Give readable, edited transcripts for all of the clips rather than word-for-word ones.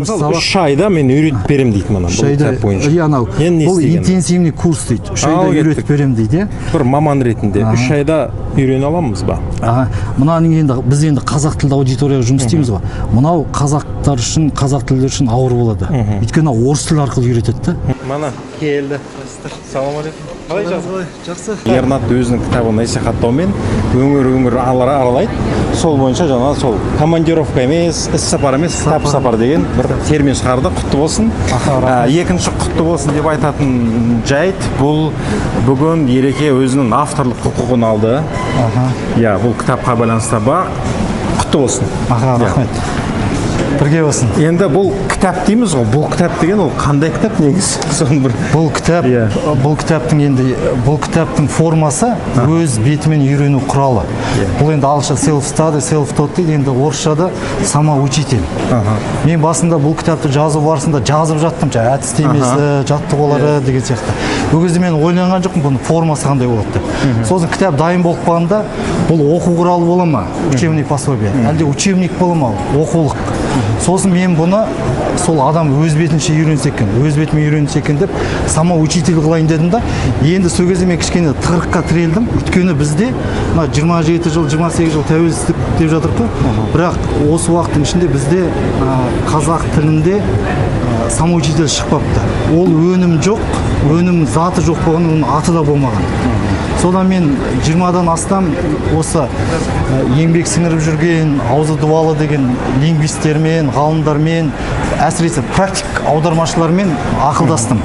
Бірінші Мысалы, сабақ. 3 айда мен үйретіп беремін дейді мына үш бұл айда кітап бойынша. Иә, анау Енді не бұл істеген? Интенсивный курс дейді, 3 айда Ал, кеттік. үйретіп беремін дейді, иә. Бір маман ретінде 3 айда үйрене аламыз ба? Аға, мынаның енді біз енді қазақ тілді аудиторияға жұмыс істейміз ғой. Мынау қазақтар үшін, қазақ тілділер үшін ауыр болады, өйткені орыс тілі арқылы үйретеді да. Мана келді. Салам алейкум, қалай жағдай? Жақсы. Ернат өзінің кітабын насихаттаумен өңір өңір аралайды. Сол бойынша жаңа сол командировка емес, іс сапар емес, кітап сапар деген бір термин шығарды. Құтты болсын. Екінші құтты болсын деп айтатын жайт: бұл бүгін Ереке өзінің авторлық құқығын алды. Иә, бұл кітапқа байланысты бақ құтты болсын. Аха, рахмет, бірге болсын. Енді бұл кітап дейміз ғой, бұл кітап деген ол қандай кітап негізі? Соны бір Бұл кітап, бұл кітаптың енді, бұл кітаптың формасы өз бетімен үйрену құралы. Бұл енді ағылшынша self study, self taught дейді, енді орысшада самоучитель. Мен басында бұл кітапты жазу барысында жазып жаттым, жаңағы әдістемесі, жаттығулары деген сияқты. Ол кезде мен ойланған жоқпын бұның формасы қандай болады деп. Сосын кітап дайын болып қалғанда, бұл оқу құралы бола ма, учебный пособие, әлде учебник бола ма, оқулық? Сосын мен бұны сол адам өз бетінше үйренсе екен, өз бетімен үйренсе екен деп, самоучитель қылайын дедім да. Енді сол кезде мен кішкене тығырыққа тірелдім, өйткені бізде мына 27 жыл, 28 жыл тәуелсіздік деп жатырмық қой, бірақ осы уақыттың ішінде бізде қазақ тілінде самоучитель шықпапты. Ол өнім жоқ, өнім заты жоқ болған, оның аты да болмаған. Содан мен 20-дан астам осы еңбек сіңіріп жүрген, аузы дуалы деген лингвистермен, ғалымдармен, әсіресе практик аудармашылармен ақылдастым.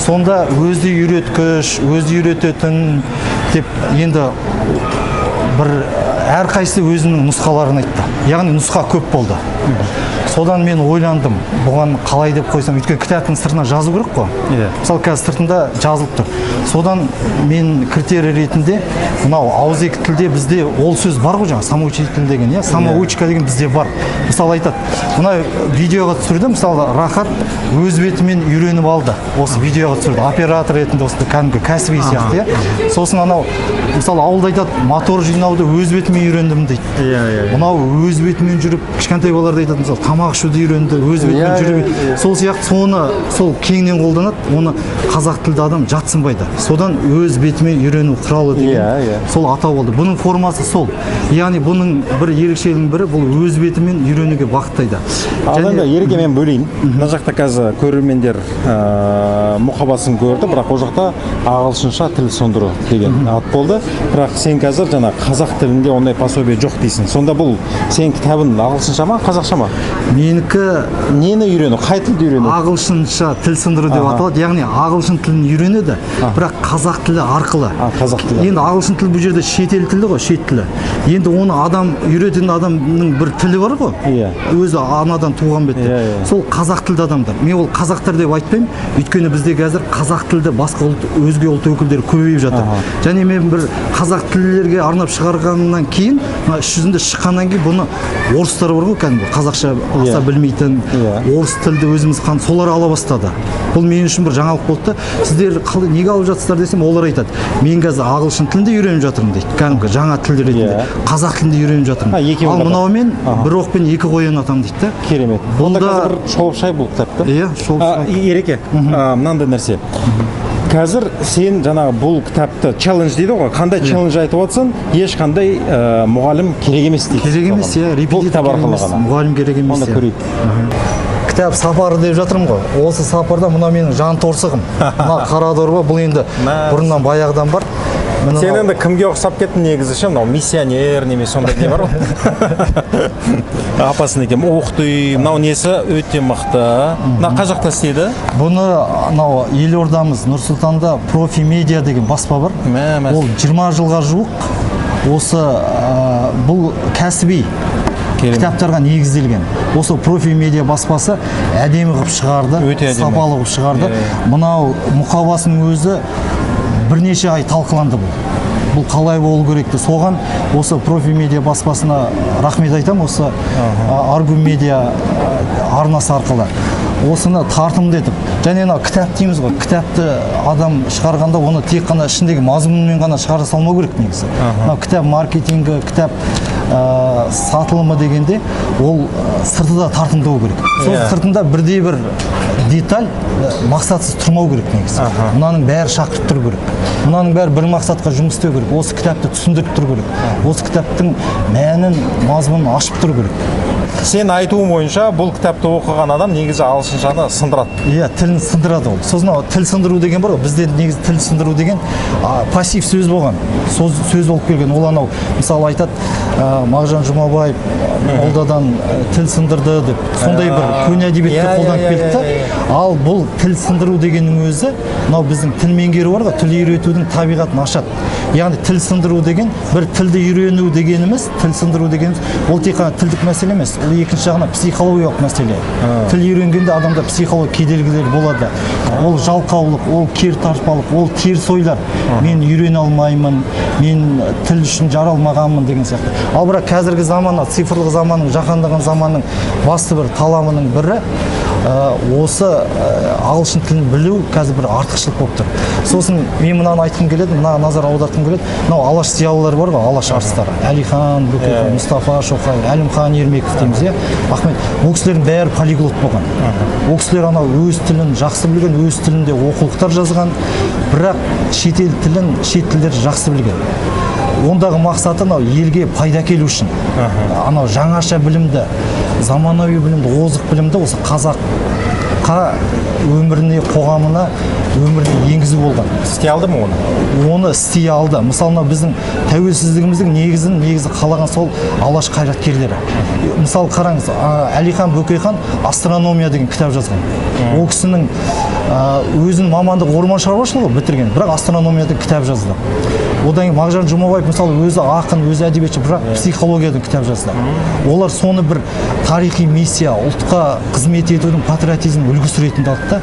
Сонда өзі үйреткіш, өзі үйрететін деп енді бір әрқайсысы өзінің нұсқаларын айтты, яғни нұсқа көп болды. Содан мен ойландым, бұған қалай деп қойсам, өйткені кітаптың сыртына жазу керек қой. Мысалы, қазір сыртында жазылып тұр. Содан мен критерий ретінде мынау ауызекі тілде бізде ол сөз бар ғой, жаңағы самоучитель деген, иә, самоучка деген бізде бар. Мысалы, айтады, мына видеоға түсірді, мысалы, Рахат өз бетімен үйреніп алды, осы видеоға түсірді оператор ретінде, осындай кәдімгі кәсіби сияқты, иә. Сосын анау, мысалы, ауылда айтады, мотор жинауды өз бетімен үйрендім дейді. Иә, иә, иә. Мынау өз бетімен жүріп, кішкентай балалар да айтады, мысалы, тамақ ішуді үйренді өз бетімен жүріп. иә, иә. Сол сияқты соны сол кеңінен қолданады, оны қазақ тілді адам жатсынбайды. Содан өз бетімен үйрену құралы деген Иә, иә. сол атау болды. Бұның формасы сол, яғни бұның бір ерекшелігінің бірі бұл өз бетімен үйренуге бағыттайды. Ал енді, Ереке, мен бөлейін. Мына жақта қазір көрермендер мұқабасын көрді, бірақ ол жақта ағылшынша тіл сындыру деген ат болды. Бірақ сен қазір жаңа қазақ тілінде ондай пособие жоқ дейсің. Сонда бұл сенің кітабың ағылшынша ма, қазақша ма? Менікі Нені үйрену, қай тілді үйрену? Ағылшынша тіл сындыру деп аталады, яғни ағылшын тілін үйренеді, бірақ қазақ тілі арқылы. А, қазақ тілі. Енді ағылшын тілі бұл жерде шетел тілі ғой, шет тілі. Енді оны адам үйрететін адамның бір тілі бар ғой, өзі анадан туған бетте. Иә, иә. Сол қазақ тілді адамдар, мен ол қазақтар деп айтпаймын, өйткені бізде қазір қазақ тілді басқа ұлт, өзге ұлт өкілдері көбейіп жатыр. Және мен бір қазақ тілділерге арнап шығарғаннан кейін, мына іс жүзінде шыққаннан кейін, бұны орыстар бар ғой, кәдімгі қазақша аса білмейтін, орыс тілді өзіміз қан солар ала бастады. Бұл мен үшін бір жаңалық болды да. Сіздер қалай, неге алып жатсыздар десем, олар айтады, мен қазір ағылшын тілінде үйреніп жатырмын дейді, кәдімгі жаңа тіл ретінде, қазақ тілінде үйреніп жатырмын. А, екеуін Ал қатар. мынаумен бір оқпен екі қоян атамын дейді да. Керемет. Бұл Онда да- қазір бір шолып шай бұл кітапты. Иә, шолып шай. Ереке, мынандай нәрсе, қазір сен жаңағы бұл кітапты челлендж дейді ғой, қандай челлендж айтып отырсың? Ешқандай мұғалім керек емес дейді. Керек емес, иә. Бұл Репетитор кітап керек арқылы емес, ғана. мұғалім керек емес. Онда Иә. көрейік. Кітап сапары деп жатырмын ғой. Осы сапарда мына менің жан торсығым, мына қара дорба, бұл енді бұрыннан, баяғыдан бар. Міне, Сен мынау- енді кімге ұқсап кеттің негізі ше? Мынау миссионер немесе сондай не бар ғой, апасын екен. Ух ты, мынау несі өте мықты. Мына қай жақта істеді? Бұны анау елордамыз Нұр Сұлтанда Профи Медиа деген баспа бар. Мә, мә. Ол 20 жылға жуық осы бұл кәсіби кітаптарға негізделген. Осы Профи Медиа баспасы әдемі қылып шығарды. Өте әдемі. Сапалы қылып шығарды. Иә, иә. Мынау мұқабасының өзі бірнеше ай талқыланды, бұл қалай болу керек деп. Соған осы Профи Медиа баспасына рахмет айтамын. Осы Аргу Медиа арнасы арқылы осыны тартымды етіп. Және мынау кітап дейміз ғой, кітапты адам шығарғанда оны тек қана ішіндегі мазмұнымен ғана шығара салмау керек негізі. Мынау кітап маркетингі, кітап Сатылымы дегенде ол сырты да тартымды болу керек. Сол сыртында бірде бір деталь мақсатсыз тұрмау керек негізі. Мынаның бәрі шақырып тұру керек. Мынаның бәрі бір мақсатқа жұмыс істеу керек. Осы кітапты түсіндіріп тұру керек. Осы кітаптың мәнін, мазмұнын ашып тұру керек. Сен айтуың бойынша, бұл кітапты оқыған адам негізі ағылшыншаны сындырады. Иә, тілін сындырады ол. Сосын ау, тіл сындыру деген бар ғой, бізде негізі тіл сындыру деген пассив сөз болған. Сөз болып келген. Ол анау, мысалы, айтады, Мағжан Жұмабаев молдадан тіл сындырды деп. Сондай бір көне әдебиетте қолданып келді да. Ал бұл тіл сындыру дегеннің өзі, мынау біздің тіл меңгеру бар ғой, тіл үйретудің табиғатын ашады. Яғни тіл сындыру деген, бір тілді үйрену дегеніміз, тіл сындыру дегеніміз, ол тек қана тілдік мәселе емес, ол екінші жағынан психологиялық мәселе. Тіл үйренгенде адамда психологиялық кедергілер болады. Ол жалқаулық, ол кертартпалық, ол теріс ойлар. Мен үйрене алмаймын, мен тіл үшін жаралмағанмын деген сияқты. Ал бірақ қазіргі заманна, цифрлық заманның, жаһанданған заманның басты бір таламының бірі осы ағылшын тілін білу қазір бір артықшылық болып тұр. Сосын мен мынаны айтқым келеді, мына назар аудартқым келеді. Мынау Алаш зиялылары бар ғой, Алаш арыстары. Әлихан Бөкейхан, Мұстафа Шоқай, Әлімхан Ермеков дейміз, иә. Ахмет, бұл кісілердің бәрі полиглот болған. Ол кісілер анау өз тілін жақсы білген, өз тілінде оқулықтар жазған, бірақ шетел тілін, шет тілдерді жақсы білген. Ондағы мақсаты анау елге пайда әкелу үшін. Анау жаңаша білімді, заманауи білімді, озық білімді осы қазаққа өміріне, қоғамына, өміріне енгізу болған. Істей алды ма оны? Оны істей алды. Мысалы, мынау біздің тәуелсіздігіміздің негізін негізі қалаған сол Алаш қайраткерлері. Мысалы, қараңыз, Әлихан Бөкейхан «Астрономия» деген кітап жазған. Ол кісінің өзінің мамандығы орман шаруашылығы бітірген, бірақ астрономиядан кітап жазды. Одан кейін Мағжан Жұмабаев, мысалы, өзі ақын, өзі әдебиетші, бірақ психологиядан кітап жазды. Олар соны бір тарихи миссия, ұлтқа қызмет етудің, патриотизм үлгісі ретінде алды да.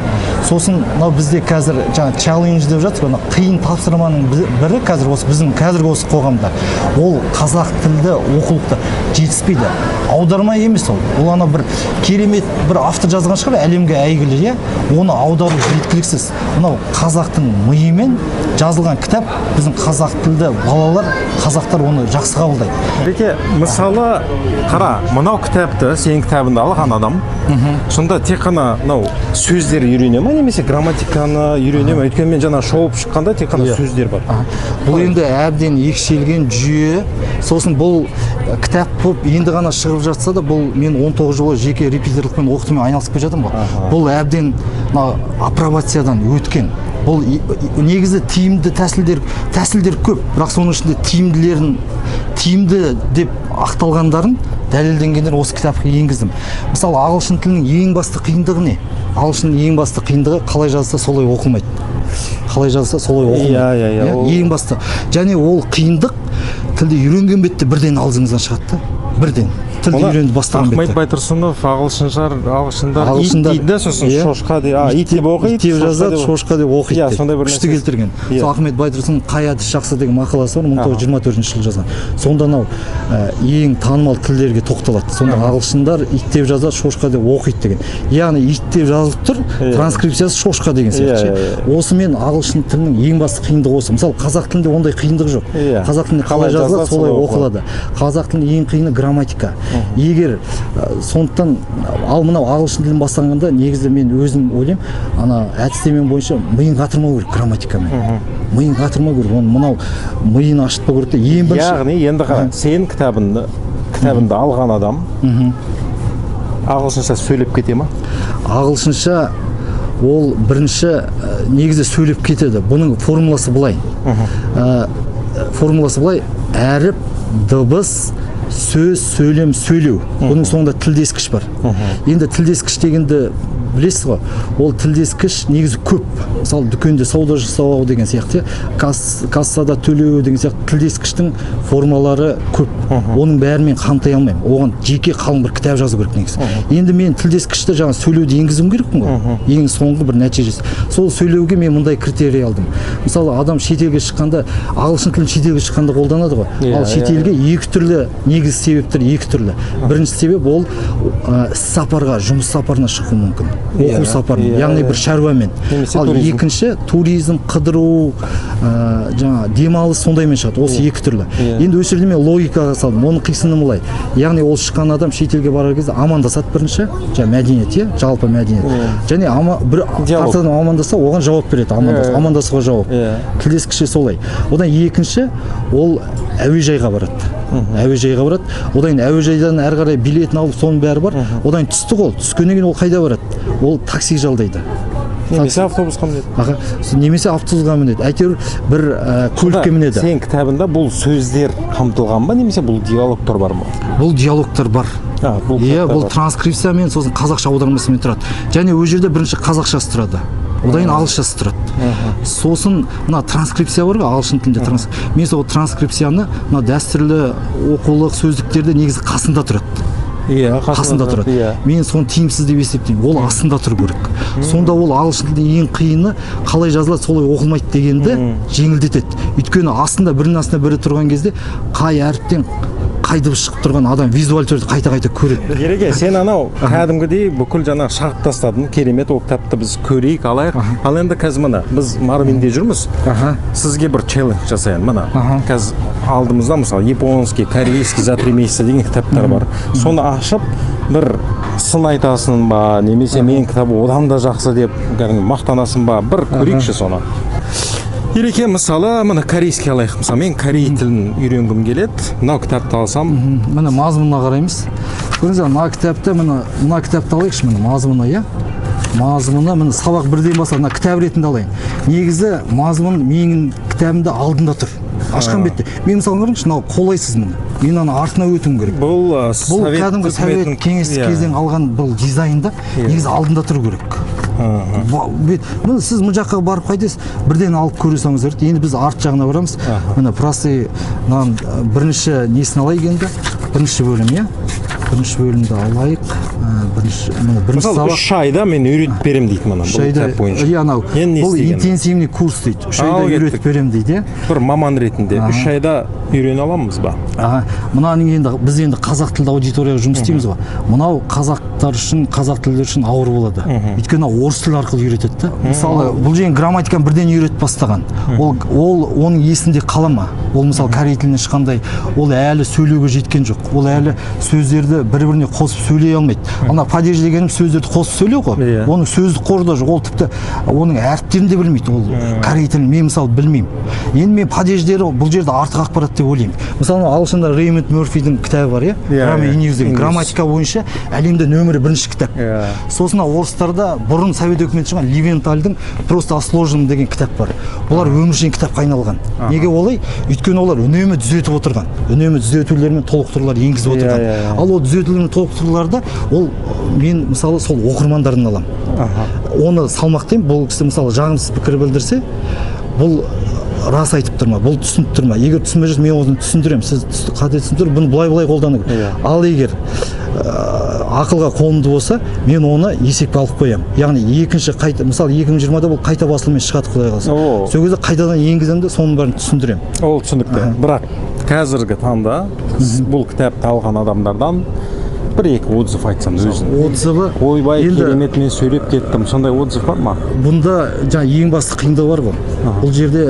Сосын мынау бізде қазір жаңа челлендж деп жатыр ғой, мына қиын тапсырманың бірі қазір осы біздің қазіргі осы қоғамда ол қазақ тілді оқулықта жетіспейді. Аударма емес ол. Ол ана бір керемет бір автор жазған шығар, әлемге әйгілі, иә. Оны аудару жеткіліксіз. Мынау қазақтың миымен жазылған кітап, біздің қазақ тілді балалар, қазақтар оны жақсы қабылдайды. Беке, мысалы, қара, мынау кітапты, сенің кітабыңды алған адам сонда тек қана мынау сөздер үйрене ма немесе грамматиканы үйрене ма? Өйткені мен жаңа шолып шыққанда тек қана сөздер бар. Бұл енді әбден екшелген жүйе. Сосын бұл кітап болып енді ғана шығып жатса да, бұл мен 19 жыл бойы жеке репетиторлықпен, оқытумен айналысып келе жатырмын ғой. Бұл әбден мына апробациядан өткен. Бұл негізі тиімді тәсілдер көп, бірақ соның ішінде тиімділерін, тиімді деп ақталғандарын, дәлелденгендерін осы кітапқа енгіздім. Мысалы, ағылшын тілінің ең басты қиындығы не? Ағылшынның ең басты қиындығы — қалай жазса, солай оқылмайды. Қалай жазса, солай оқылмайды. Иә, иә, иә, Ең басты. Және ол қиындық тілді үйренген бетте бірден аузыңыздан шығады да. Бірден. Тілді Оны үйреніп бастаған Ахмет бетте. Байтұрсынов ағылшындар ит Ағылшындар дейді да, сосын шошқа деп, ит деп оқиды, ит деп шошқа жазады, деп шошқа деп оқиды Иә, деп. сондай бір Күшті нәрсе. келтірген. Сол Ахмет Байтұрсыновтың «Қай әдіс жақсы» деген мақаласы бар, 1924 жылы жазған. Сонда анау ең танымал тілдерге тоқталады. Сонда ағылшындар ит деп жазады, шошқа деп оқиды деген. Яғни ит деп жазылып тұр, транскрипциясы шошқа деген сияқты. Иә, иә, Осымен ағылшын тілінің ең басты қиындығы осы. Мысалы, қазақ тілінде ондай қиындық жоқ. Қазақ тілінде қалай Қалай жазылады, жазылады, солай солай оқылады. Қазақ тілінің ең қиыны грамматика. Егер сондықтан ал мынау ағылшын тілін бастағанда негізі мен өзім ойлаймын, ана әдістеме бойынша миын қатырмау керек грамматикамен. Миын қатырмау керек. Оны мынау миын ашытпау керек те. Ең бірінші Яғни енді қара, сен кітабыңды алған адам ағылшынша сөйлеп кете ма? Ағылшынша ол бірінші негізі сөйлеп кетеді. Бұның формуласы былай. Формуласы былай: әріп, дыбыс, сөз, сөйлем, сөйлеу. Бұның соңында тілдескіш бар. Енді тілдескіш дегенді білесіз ғой, ол тілдескіш негізі көп. Мысалы, дүкенде сауда жасау деген сияқты, иә, кассада төлеу деген сияқты тілдескіштің формалары көп. Оның бәрін мен қамти алмаймын, оған жеке қалың бір кітап жазу керек негізі. Енді мен тілдескішті, жаңа сөйлеуді енгізуім керекпін ғой. Ең соңғы бір нәтижесі сол сөйлеуге мен мындай критерий алдым. Мысалы, адам шетелге шыққанда, ағылшын тілін шетелге шыққанда қолданады ғой. Ал шетелге екі түрлі негізгі себептер, екі түрлі. Бірінші себеп ол іс сапарға, жұмыс сапарына шығуы мүмкін, оқу сапарына, яғни бір шаруамен. Немесе Ал туризмге. Екінші туризм, қыдыру, жаңа демалыс, сондаймен шығады. Осы екі түрлі. Енді осы жерде мен логикаға салдым. Оның қисыны былай, яғни ол шыққан адам шетелге барар кезде амандасады бірінші, жаңа мәдениет, иә, жалпы мәдениет. Және бір Диалог. қарсы адам амандасса, оған жауап береді, амандасуға жауап. Тілдескіше солай. Одан екінші, ол әуежайға барады. Әуежайға барады. Одан кейін әуежайдан әрі қарай билетін алып, соның бәрі бар. Одан кейін түсті ғой. Түскеннен кейін ол қайда барады? Ол такси жалдайды. Немесе автобусқа мінеді. Аха, немесе автобусқа мінеді, әйтеуір бір көлікке мінеді. Сен кітабында бұл сөздер қамтылған ба немесе бұл диалогтар бар ма? Бұл диалогтар бар. А, бұл иә кітапта бұл бар. Транскрипциямен, сосын қазақша аудармасымен тұрады. Және ол жерде бірінші қазақшасы тұрады, одан кейін ағылшыншасы тұрады. Сосын мына транскрипция бар ғой, ағылшын тілінде мен сол транскрипцияны мына дәстүрлі оқулық сөздіктерде негізі қасында тұрады. Қасында тұрады. Мен соны тиімсіз деп есептеймін. Ол астында тұру керек. Сонда ол ағылшын тілінде ең қиыны қалай жазылады, солай оқылмайды дегенді жеңілдетеді. Өйткені астында, бірінің астында бірі тұрған кезде қай әріптен қай дыбыс шығып тұрған адам визуаль түрде қайта қайта көреді. Ереке, сен анау кәдімгідей бүкіл жаңағы шағып тастадың. Керемет, ол кітапты біз көрейік, алайық. Ал енді қазір, мына, біз Марвинде жүрміз. Сізге бір челлендж жасайын, мына. Қазір алдымызда, мысалы, японский, корейский за 3 месяца деген кітаптар бар. Соны ашып бір сын айтасың ба немесе менің кітабым одан да жақсы деп кәдімгі мақтанасың ба? Бір көрейікші соны. Ереке, мысалы, мына корейский алайық. Мысалы, мен корей тілін үйренгім келеді, мынау кітапты алсам. Міне, мазмұнына қараймыз. Көрдіңіз бе, мына кітапта, міне, мына кітапты алайықшы. Міне, мазмұны, иә, мазмұны, міне, сабақ бірден басталады. Мына кітап ретінде алайын. Негізі мазмұн менің кітабымда алдында тұр, ашқан бетте. Мен, мысалы, қараңызшы, мынау қолайсыз. Міне, мен ана артына өтуім керек. Бұл бұл совет кәдімгі совет үкіметінің- кеңестік кезден алған бұл дизайн да. Негізі алдында тұру керек. Міне, сіз мына жаққа барып қайтесіз, бірден алып көре салыңыз керек. Енді біз арт жағына барамыз. Міне, простой мынаның бірінші несін алайық енді, бірінші бөлім, иә, бірінші бөлімді алайық. Бірінші, міне, бірінші Мысалы, сабақ. 3 айда мен үйретіп беремін дейді, мына үш бұл айда кітап бойынша. Иә, анау Енді не бұл істеген? Интенсивный курс дейді, 3 айда Ал, үйретіп кеттік. беремін дейді, иә. Бір маман ретінде 3 айда үйрене аламыз ба? Аға, мынаның енді біз енді қазақ тілді аудиторияға жұмыс істейміз ғой. Мынау қазақтар үшін, қазақ тілділер үшін ауыр болады. Өйткені орыс тілі арқылы үйретеді да. Мысалы, бұл жерде грамматиканы бірден үйретіп бастаған. Ол оның есінде қала ма? Ол, мысалы, корей тілінен шыққандай, ол әлі сөйлеуге жеткен жоқ. Ол әлі сөздерді бір-біріне қосып сөйлей алмайды. Ана падеж дегенім сөздерді қосып сөйлеу ғой. Оның сөздік қоры да жоқ. Ол тіпті оның әріптерін де білмейді. Ол корей тілін мен, мысалы, білмеймін. Енді мен падеждері бұл жерде артық ақпарат деп ойлаймын. Мысалы, анау ағылшында Реймонд Мерфидің кітабы бар, иә? Иә, Grammar иә. in Use деген English. Грамматика бойынша әлемде нөмірі бірінші кітап. Сосын мына орыстарда бұрын совет өкіметі шығған Левентальдың «Просто о сложном» деген кітап бар. Бұлар өміршең кітапқа айналған. Неге олай? Өйткені олар үнемі түзетіп отырған. Үнемі түзетулер мен толықтырулар енгізіп отырған. иә, иә. Ал ол түзетулер мен толықтыруларды ол мен, мысалы, сол оқырмандардан аламын. Оны салмақтаймын. Бұл кісі, мысалы, жағымсыз пікір білдірсе, бұл рас айтып тұр ма, бұл түсініп тұр ма? Егер түсінбей жүрсе, мен оны түсіндіремін: сіз қате түсініп тұр, бұны былай былай қолдану керек. Ал егер ақылға қонымды болса, мен оны есепке алып қоямын. Яғни екінші қайта, мысалы, 2020-да бұл қайта басылыммен шығады, құдай қаласа. Сол кезде қайтадан енгіземін де, соның бәрін түсіндіремін. Ол түсінікті, бірақ қазіргі таңда бұл кітапты алған адамдардан бір екі отзыв айтсам өзің. Отзывы? Ойбай, енді керемет, мен сөйлеп кеттім, сондай отзыв бар ма? Бұнда жаңа ең басты қиындығы бар ғой. Бұл жерде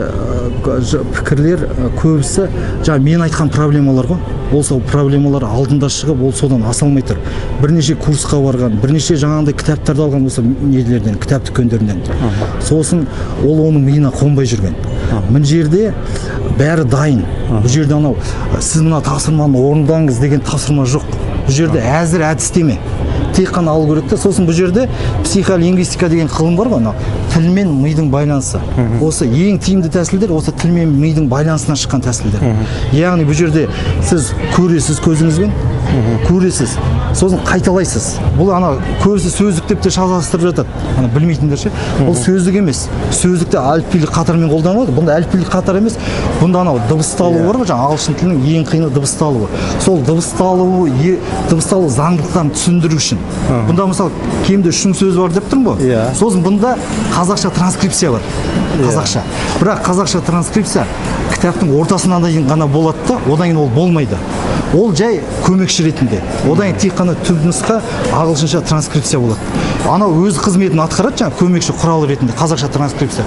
пікірлер көбісі жаңа мен айтқан проблемалар ғой. Ол сол проблемалар алдында шығып, ол содан аса алмай тұр. Бірнеше курсқа барған, бірнеше жаңағындай кітаптарды алған осы нелерден, кітап дүкендерінен. Сосын ол оның миына қонбай жүрген. Мына жерде бәрі дайын. Бұл жерде анау сіз мына тапсырманы орындаңыз деген тапсырма жоқ. Бұл жерде әзір әдістеме, тек қана алу керек те. Сосын бұл жерде психолингвистика деген ғылым бар ғой, анау тіл мен мидың байланысы. Осы ең тиімді тәсілдер осы тіл мен мидың байланысынан шыққан тәсілдер. Яғни бұл жерде сіз көресіз, көзіңізбен көресіз, сосын қайталайсыз. Бұл ана көбісі сөздік деп те шатастырып жатады, ана білмейтіндер ше. Бұл сөздік емес. Сөздікте әліпбилік қатармен қолданылады, бұнда әліпбилік қатар емес. Бұнда анау дыбысталуы бар ғой, жаңағы ағылшын тілінің ең қиыны дыбысталуы. Сол дыбысталуы, дыбысталу заңдылықтарын түсіндіру үшін бұнда, мысалы, кемінде 3000 сөз бар деп тұрмын ғой. Сосын бұнда қазақша транскрипция бар. Қазақша, бірақ қазақша транскрипция кітаптың ортасынан дейін ғана болады да, одан кейін ол болмайды. Ол жай көмекші ретінде. Одан кейін тек қана түп нұсқа ағылшынша транскрипция болады. Анау өз қызметін атқарады, жаңағы көмекші құрал ретінде қазақша транскрипция.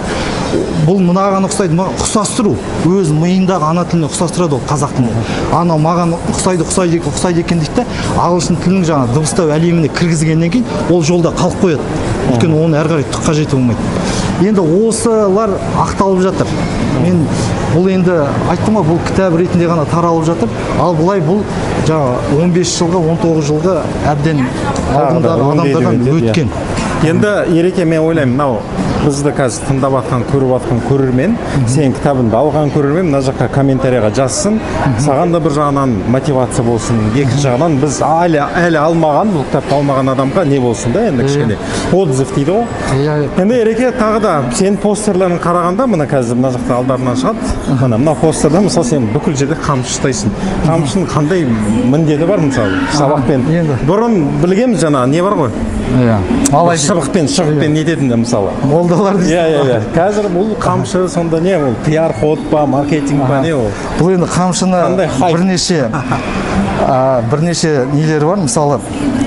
Бұл мынаған ұқсайды, ұқсастыру. Өз миындағы ана тіліне ұқсастырады ол қазақ тіліне. Анау маған ұқсайды, ұқсайды, ұқсайды екен дейді де, ағылшын тілінің жаңағы дыбыстау әлеміне кіргізгеннен кейін ол жолда қалып қояды. Өйткені оны әрі қарай түк қажеті болмайды. Енді осылар ақталып жатыр. Мен бұл енді айттым ғой, бұл кітап ретінде ғана таралып жатыр. Ал былай бұл жаңа 15 жылғы, 19 жылғы әбден алдындағы адамдардан өткен. Енді, Ереке, мен ойлаймын, мынау бізді қазір тыңдап жатқан, көріп жатқан көрермен, сенің кітабыңды алған көрермен мына жаққа комментарийға жазсын, саған да бір жағынан мотивация болсын, екінші жағынан біз әлі алмаған, бұл кітапты алмаған адамға не болсын да, енді кішкене отзыв дейді ғой. Иә. Енді, Ереке, тағы да сенің постерлерін қарағанда, мына қазір мына жақта алдарынан шығады, мына мына постерда, мысалы, сен бүкіл жерде қамшы ұстайсың. Қамшының қандай міндеті бар, мысалы, сабақпен? Енді. Бұрын білгенбіз, жаңағы не бар ғой, Иә. Алай шыбықпен нететін де, мысалы. Молдалар дейсің. Иә, қазір бұл қамшы сонда не ол, пиар ход па, маркетинг па, не ол? Бұл енді қамшыны Қандай хайп? бірнеше нелері бар, мысалы,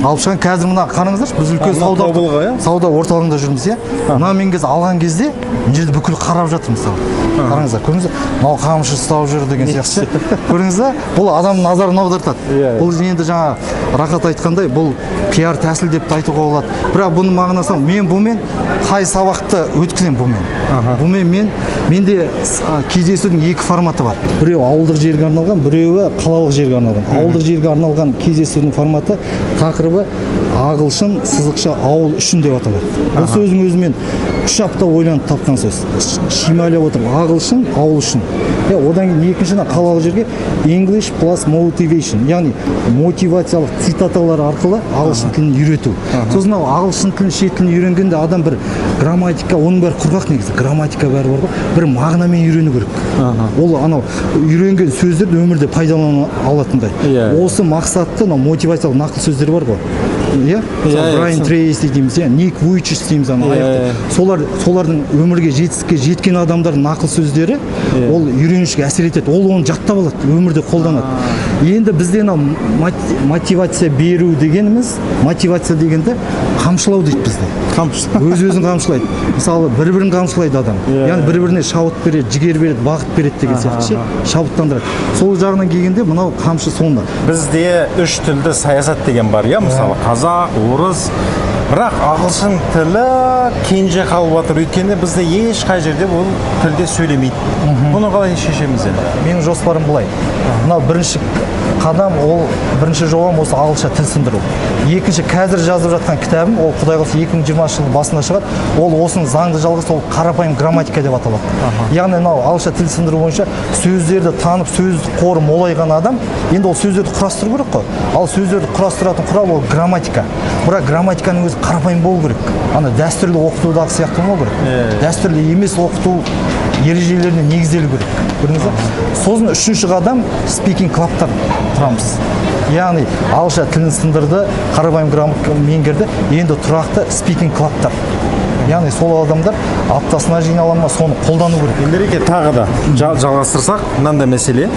алып шыққан. Қазір мына қараңыздаршы, біз үлкен Мына сауда тобылғы, иә? сауда орталығында жүрміз, иә. Мына мен қазір алған кезде мына жерде бүкіл қарап жатыр, мысалы. Қараңыздар, көрдіңіз бе, мынау қамшы ұстап жүр деген сияқты ше. Көрдіңіз ба, бұл адамның назарын аудартады. Иә, иә. Бұл енді жаңа Рахат айтқандай, бұл пиар тәсіл деп те айтуға болады. Бірақ бұның мағынасы, мен бұмен қай сабақты өткіземін? Бұмен менде кездесудің екі форматы бар: біреуі ауылдық жерге арналған, біреуі қалалық жерге арналған. Ауылдық жерге арналған кездесудің форматы, тақырыбы «Ағылшын сызықша ауыл үшін» деп аталады. Бұл сөздің өзімен 3 апта ойланып тапқан сөз, шимайлап отырып, «Ағылшын ауыл үшін», иә. Одан кейін екінші, мына қалалық жерге «English plus motivation», яғни мотивациялық цитаталар арқылы ағылшын тілін үйрету. Сосын мынау ағылшын тілін, шет тілін үйренгенде адам бір грамматика, оның бәрі құрғақ негізі, грамматика бәрі бар ғой, бір мағынамен үйрену керек. Ол анау үйренген сөздерді өмірде пайдалана алатындай. Осы мақсатты мынау мотивациялық нақыл сөздер бар ғой, иә, мысалы, Иә, Брайан Трейси дейміз, иә, Ник Вуйчич дейміз, ана аяқты. Солардың өмірге жетістікке жеткен адамдардың нақыл сөздері, ол үйренушіге әсер етеді, ол оны жаттап алады, өмірде қолданады. Енді бізде мынау мотивация беру дегеніміз, мотивация дегенді қамшылау дейді бізде. Қамшы. Өз өзін қамшылайды, мысалы, бір бірін қамшылайды адам, яғни бір біріне шабыт береді, жігер береді, бағыт береді деген сияқты ше, шабыттандырады. Сол жағынан келгенде мынау қамшы сонда. Бізде үш тілді саясат деген бар, иә, мысалы, қазақ, орыс, бірақ ағылшын тілі кенже қалып жатыр, өйткені бізде ешқай жерде бұл тілде сөйлемейді. Бұны қалай шешеміз енді? Менің жоспарым былай: мынау бірінші қадам, ол бірінші жобам осы ағылшынша тіл сындыру. Екінші, қазір жазып жатқан кітабым, ол құдай қаласа 2020 жылдың басында шығады. Ол осының заңды жалғасы, ол «Қарапайым грамматика» деп аталады. Яғни мынау ағылшынша тіл сындыру бойынша сөздерді танып, сөз қоры молайған адам енді ол сөздерді құрастыру керек қой. Ал сөздерді құрастыратын құрал ол грамматика. Бірақ грамматиканың өзі қарапайым болу керек, ана дәстүрлі оқытудағы сияқты болмау керек, дәстүрлі емес оқыту ережелеріне негізделу керек, көрдіңіз ба? Сосын үшінші қадам, speaking club тар құрамыз. Яғни ағылшынша тілін сындырды, қарапайым грамотка меңгерді, енді тұрақты speaking club тар, яғни сол адамдар аптасына жинала ма, соны қолдану керек. Енді, Ереке, тағы да жалғастырсақ, мынандай мәселе: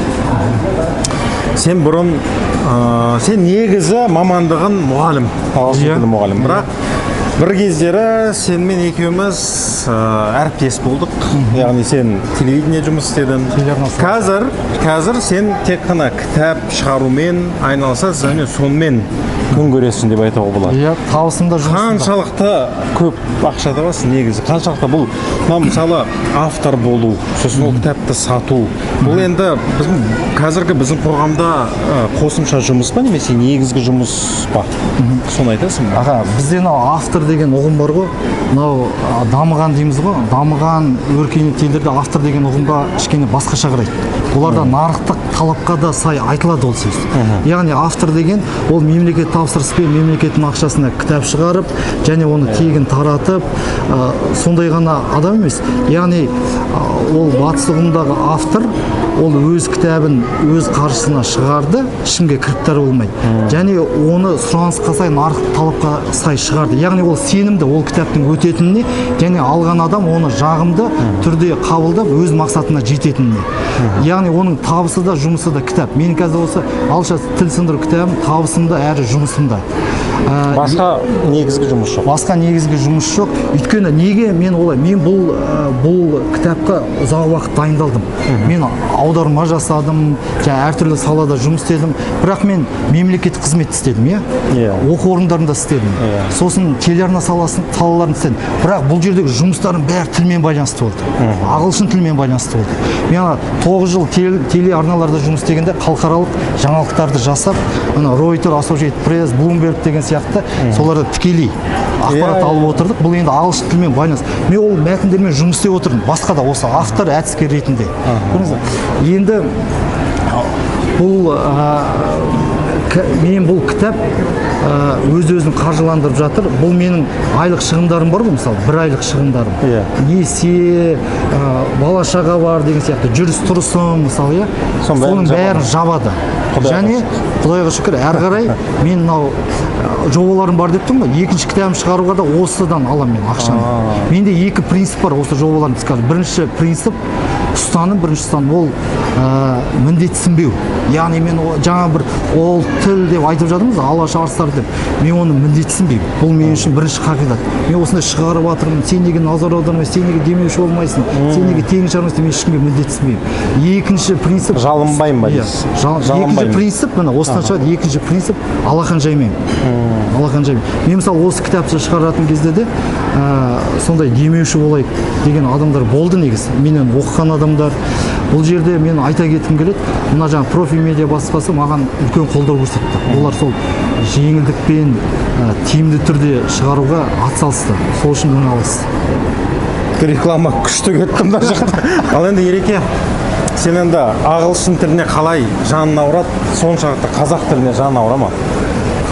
сен бұрын сен негізі мамандығың мұғалім, ағылшын тілі мұғалім, бірақ бір кездері сенімен екеуміз әріптес болдық, яғни сен телевидение жұмыс істедің. Телеарнасында. Қазір сен тек қана кітап шығарумен айналысасың және сонымен күн көресің деп айтуға болады. Иә, табысым да, жұмысым да. Қаншалықты көп ақша табасың негізі? Қаншалықты бұл мына, мысалы, автор болу, сосын ол кітапты сату, бұл енді біздің қазіргі біздің қоғамда қосымша жұмыс па немесе негізгі жұмыс па, соны айтасың ба? Аға, бізде мынау автор деген ұғым бар ғой, мынау дамыған дейміз ғой, дамыған өркениетті елдерде автор деген ұғымға кішкене басқаша қарайды. Оларда нарықтық талапқа да сай айтылады ол сөз. Яғни автор деген ол мемлекет тапсырыспен, мемлекеттің ақшасына кітап шығарып және оны тегін таратып, сондай ғана адам емес. Яғни ол батыс ұғымындағы автор Ол өз кітабын өз қаржысына шығарды, ешкімге кіріптар болмай. Және оны сұранысқа сай, нарық талапқа сай шығарды. Яғни ол сенімді ол кітаптың өтетініне және алған адам оны жағымды түрде қабылдап өз мақсатына жететініне. Яғни оның табысы да, жұмысы да кітап. Менің қазір осы ағылшынша тіл сындыру кітабым табысым да әрі жұмысым да. Басқа негізгі жұмыс жоқ. Басқа негізгі жұмыс жоқ. Өйткені неге мен олай, мен бұл кітапқа ұзақ уақыт дайындалдым. Мен аударма жасадым, және әртүрлі салада жұмыс істедім. Бірақ мен мемлекеттік қызмет істедім, иә? Иә. Оқу орындарында істедім. Иә. Сосын телеарна салаларында істедім. Бірақ бұл жердегі жұмыстарым бәрі тілмен байланысты болды. Ағылшын тілімен байланысты болды. Мен ана 9 жыл телеарналарда жұмыс істегенде халықаралық жаңалықтарды жасап, ана Reuters, Associated Press, Bloomberg деген сияқты соларда тікелей ақпарат алып отырдық. Бұл енді ағылшын тілімен байланысты. Мен ол мәтіндермен жұмыс істеп отырдым. Басқа да осы автор, әдіскер ретінде. Көрдіңіз бе? Енді бұл, мен бұл кітап өз өзін қаржыландырып жатыр. Бұл менің айлық шығындарым бар ғой, мысалы, бір айлық шығындарым. Несие, бала шаға бар деген сияқты, жүріс тұрысым, мысалы, иә. Соның бәрін Соның бәрін жабады. Құдайға Және шүкір. Құдайға шүкір, әрі қарай мен мынау жобаларым бар деп тұрмын ғой, екінші кітабым шығаруға да осыдан аламын мен ақшаны. Менде екі принцип бар осы жобалардың тысқары. Бірінші принцип ұстаным, бірінші ұстаным ол міндетсінбеу. Яғни мен жаңа бір ол тіл деп айтып жатырмыз, Алаш арыстары деп. Мен оны міндетсінбеймін. Бұл мен үшін бірінші қағидат. Мен осындай шығарып жатырмын, сен неге назар аудармайсың, сен неге демеуші болмайсың, сен неге тегін шығармайсың, мен ешкімге міндетсінбеймін. Екінші принцип Жалынбаймын ба Иә. дейсіз? Екінші Жалынбаймын. принцип, міне, осыдан шығады. Екінші принцип алақан жаймаймын. Алақан жаймаймын. Мен мысалы осы кітапты шығаратын кезде де, сондай демеуші болайық деген адамдар болды негізі. Менен оқыған адамдар. Бұл жерде мен айта кеткім келеді, мына жаңа Профи медиа баспасы маған үлкен қолдау көрсетті. Олар сол жеңілдікпен, тиімді түрде шығаруға атсалысты. Сол үшін мың алғыс. Реклама күшті кетті мына жақта. Ал енді Ереке, сен енді ағылшын тіліне қалай жаның ауырады, соншалықты қазақ тіліне жаның ауыра ма?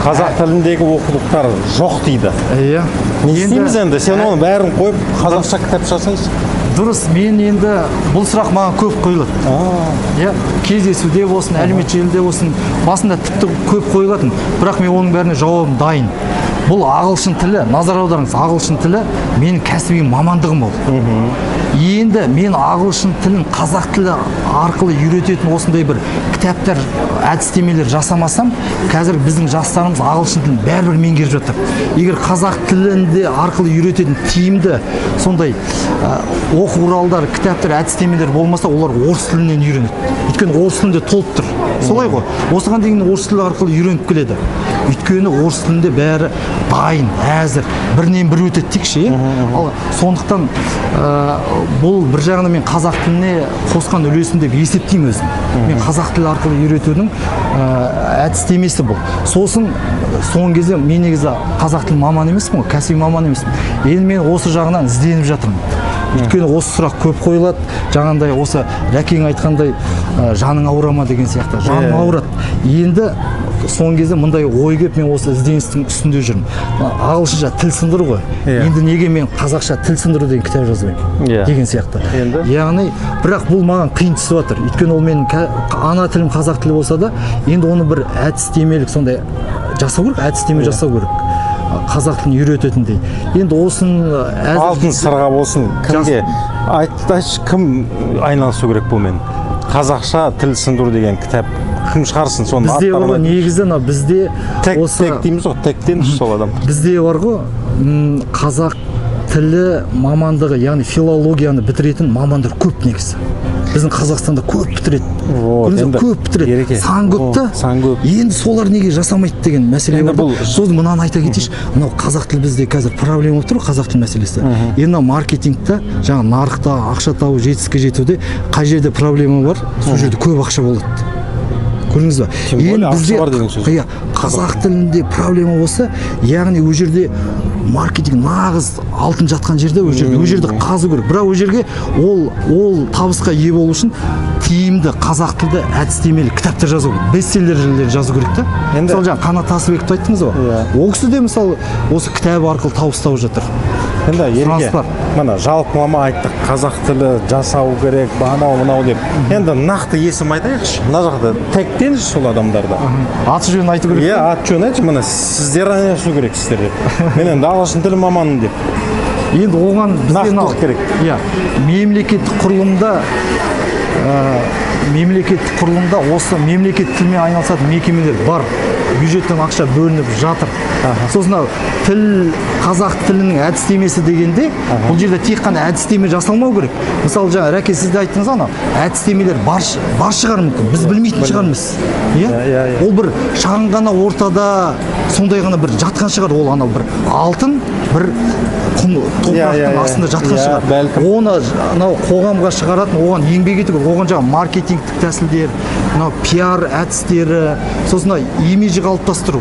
Қазақ тіліндегі оқулықтар жоқ дейді. Иә. Не істейміз енді? Сен оның бәрін қойып қазақша кітап жасайсың. Дұрыс, мен енді бұл сұрақ маған көп қойылады. Иә, кездесуде болсын, әлеуметтік желіде болсын, басында тіпті көп қойылатын. Бірақ мен оның бәріне жауабым дайын. Бұл ағылшын тілі, назар аударыңыз, ағылшын тілі менің кәсіби мамандығым ол. Енді мен ағылшын тілін қазақ тілі арқылы үйрететін осындай бір кітаптар, әдістемелер жасамасам, қазір біздің жастарымыз ағылшын тілін бәрібір меңгеріп жатыр. Егер қазақ тілінде арқылы үйрететін тиімді сондай оқу құралдары, кітаптар, әдістемелер болмаса, олар орыс тілінен үйренеді. Өйткені орыс тілінде толып тұр. Солай ғой. Осыған дейін орыс тілі арқылы үйреніп келеді. Өйткені орыс тілінде бәрі дайын, әзір, бірінен бірі өтеді дейікші, иә? Ал сондықтан бұл бір жағынан мен қазақ тіліне қосқан үлесім деп есептеймін өзім. Мен қазақ тілі арқылы үйретудің әдістемесі бұл. Сосын соңғы кезде мен негізі қазақ тілі маман емеспін ғой, кәсіби маман емеспін. Енді мен осы жағынан ізденіп жатырмын. Өйткені осы сұрақ көп қойылады. Жаңағындай осы Рәкең айтқандай, жаның ауыра ма деген сияқты. Жаным ауырады. Енді соңғы кезде мындай ой келіп, мен осы ізденістің үстінде жүрмін. Ағылшынша тіл сындыру ғой. Енді неге мен қазақша тіл сындыру деген кітап жазбаймын деген сияқты. Енді? Яғни, бірақ бұл маған қиын түсіп жатыр. Өйткені ол менің ана тілім қазақ тілі болса да, енді оны бір әдістемелік сондай жасау керек, әдістеме жасау керек. Қазақ тілін үйрететіндей. Енді осыны әзір Алтын сырға болсын, кімге? Айтшы, кім айналысу керек бұнымен? Қазақша тіл сындыру деген кітап кім шығарсын соны? Бізде бар ғой, аттарын негізі мына бізде Тек, осы тек дейміз ғой, тектен сол адам. Бізде бар ғой, қазақ тілі мамандығы, яғни филологияны бітіретін мамандар көп негізі. Біздің Қазақстанда көп бітіреді. Вот, Көрдіңіз бе? енді Көп бітіреді. Ереке. Сан көп О, та. сан көп. Енді солар неге жасамайды деген мәселе Енді бар да. бұл Сосын мынаны айта кетейінші, мынау қазақ тілі бізде қазір проблема болып тұр ғой, қазақ тілі мәселесі. Енді мынау маркетингте, жаңа нарықта ақша табу, жетістікке жетуде қай жерде проблема бар, сол жерде көп ақша болады. Көрдіңіз бе? Тем более Енді ақша бізде бар деген сөз. Иә, қазақ тілінде проблема болса, яғни ол жерде маркетинг нағыз алтын жатқан жерде, ол жерде қазу керек. Бірақ ол жерге ол табысқа ие болу үшін тиімді қазақ тілді әдістемелік кітаптар жазу керек, бестселлерлер жазу керек та. Енді Мысалы, жаңа Қанат Тасыбековті айттыңыз ғой. Иә. Ол кісі де мысалы осы кітабы арқылы табыс тауып жатыр. Енді Сұраныс Ереке, бар. мына жалпылама айттық, қазақ тілі жасау керек, анау мынау деп. Енді нақты есім айтайықшы, мына жақта тегтеңізші сол адамдарды. Аты жөнін айту керек. Иә, аты жөнін айтшы, міне, сіздер айналысу керексіздер деп. Мен енді ағылшын тілі маманымын деп. Енді оған бізге Нақтылық мынау- керек. Иә, мемлекеттік құрылымда осы мемлекет тілімен айналысатын мекемелер бар, бюджеттен ақша бөлініп жатыр. Сосын мынау тіл, қазақ тілінің әдістемесі дегенде, бұл жерде тек қана әдістеме жасалмау керек. Мысалы, жаңа, Рәке, сіз де айттыңыз, анау әдістемелер бар, бар шығар, мүмкін, біз білмейтін шығармыз, иә. Иә, иә. Ол бір шағын ғана ортада сондай ғана бір жатқан шығар, ол анау бір алтын бір құм топырақтың Иә, иә, иә. астында жатқан Иә, шығар. Бәлкім. Оны анау қоғамға шығаратын, оған еңбек ету керек. Оған жаңағы маркетингтік тәсілдер, мынау пиар әдістері, сосын мынау имиджі қалыптастыру,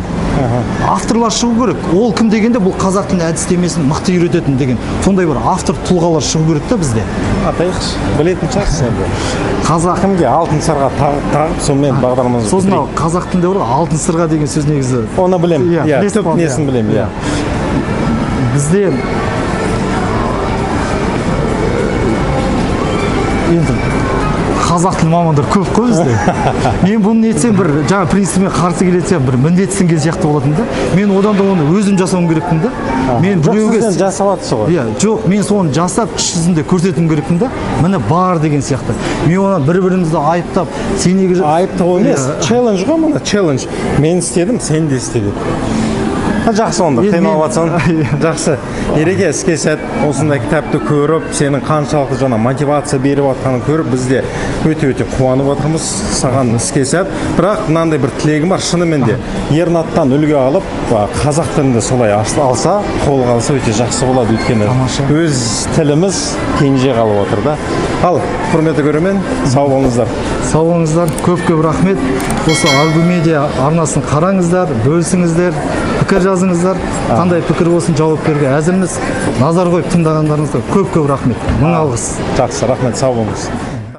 авторлар шығу керек. Ол кім дегенде, бұл қазақ тілінің әдістемесін мықты үйрететін деген сондай бір автор тұлғалар шығу керек та бізде. Атайықшы, білетін шығарсыз енді. Қазақ Кімге алтын сырға тағып, сонымен бағдарламамызды Сосын бітірейік. мынау қазақ тілінде бар ғой, алтын сырға деген сөз негізі. Оны білемін. Иә, иә, білесіз түп ғой, несін иә. білемін, иә. Бізде енді қазақ тілі мамандар көп қой бізде. Мен бұны нетсем, бір жаңа принципіме қарсы келетін сияқты, бір міндетсінген сияқты болатын да. Мен одан да оны өзім жасауым керекпін да. Мен Жоқ, біреуге сіз енді жасап жатсыз ғой. Иә, жоқ, мен соны жасап, іс жүзінде көрсетуім керекпін да, міне, бар деген сияқты. Мен оны бір бірімізді айыптап, сен неге Айыптау емес, челлендж ғой, мына челлендж. Мен істедім, сен де істе деп. Ха, жақсы, онда Енді қиналып жатсаң. Иә. Жақсы, Ереке, іске сәт. Осындай кітапты көріп, сенің қаншалықты жаңа мотивация беріп жатқанын көріп, біз де өте өте қуанып отырмыз. Саған іске сәт. Бірақ мынандай бір тілегім бар: шынымен де Ернаттан үлгі алып, қазақ тілінде солай алса, қолға алса, өте жақсы болады, өйткені Тамаша. өз тіліміз кенже қалып отыр да. Ал, құрметті көрермен, сау болыңыздар. Сау болыңыздар, көп көп рахмет. Осы Аргу Медиа арнасын қараңыздар, бөлісіңіздер, пікір жазыңыздар. Қандай пікір болсын, жауап беруге әзірміз. Назар қойып тыңдағандарыңызға көп көп рахмет, мың алғыс. Жақсы, рахмет, сау болыңыз.